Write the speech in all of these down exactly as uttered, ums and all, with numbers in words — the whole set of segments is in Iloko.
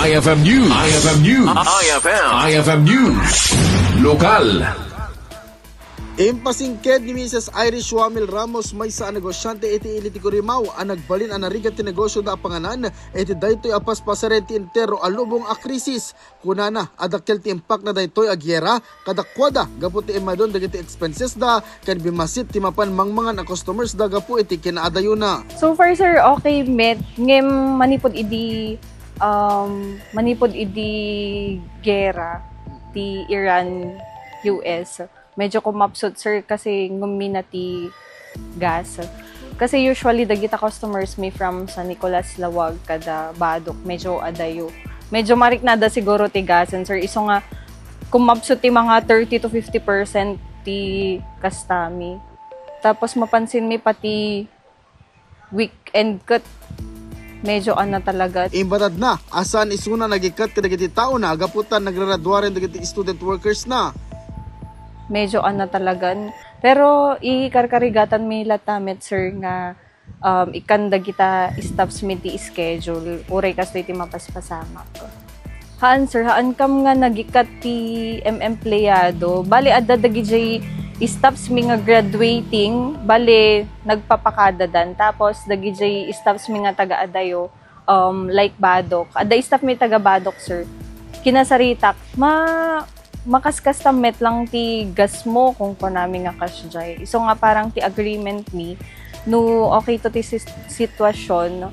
I F M News. I F M News. I F M. I F M News. Lokal. Impasingked ni Misis Irish Wamil Ramos, maysa a negosyante iti ili ti Gurimao, a nagbalin a narigat ti negosyoda a panganan iti daytoy a paspasaren ti entero a lubong a krisis. Kunana a dakkel ti impakna daytoy a giyera kadakuada gapu ti immadon dagiti expensesda ken bimmasit ti mapan mangmangan a customersda gapu iti kinaadayona. So far, sir, okay met. Ngem manipud idi, um, manipud idi gera ti Iran, U S, medyo kumapsut, sir, kasi ngumina ti gas. Kasi usually dagita customers mi from San Nicolas, Laoag, kada Badoc, medyo adayo. Medyo mariknada siguro ti gasen, sir. Isu nga kumapsut ti mga thirty to fifty percent ti kastami. Tapos mapansin mi pati weekend ket medyo ano talaga. Imbatadna a saan isuna nagikkat kadagiti taona gapu ta nagraraduaren dagiti student workers na. Medyo ano talagan. Pero ikarkarigatan mi latta met, sir, nga, um, ikkan dagita staffs mi ti schedule. Uray kastoy ti mapaspasamak. Haan, sir, haan kam nga nagikkat ti em-, empleyado. Bali, adda dagidiay staffs mi nga graduating, bali, nagpapakadadan. Tapos, dagidiay staffs mi nga taga-adayo, um, like Badoc. Adda staff mi taga Badoc, sir. Kinasaritak, ma-, makaskasta met lang ti gas mo kung kunami nga cash jay. Isu nga parang ti agreement mi, no okay to ti sis-, sitwasyon,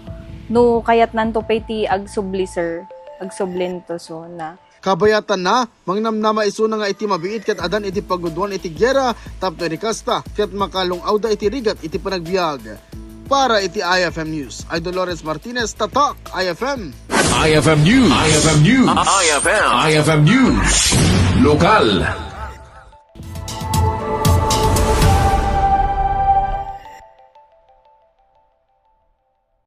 no kayatnan to pay ti agsubli, sir. Agsublinto, so na. Kabayatanna, mangnamnama isuna nga iti mabiit ket adan iti paguduan iti gera tapno iti kasta ket makalung-awda iti rigat iti panagbiag. Para iti I F M News, Idol Lawrence Martinez, Tatak, I F M. I F M News. I F M News. I F M. I F M News. Lokal.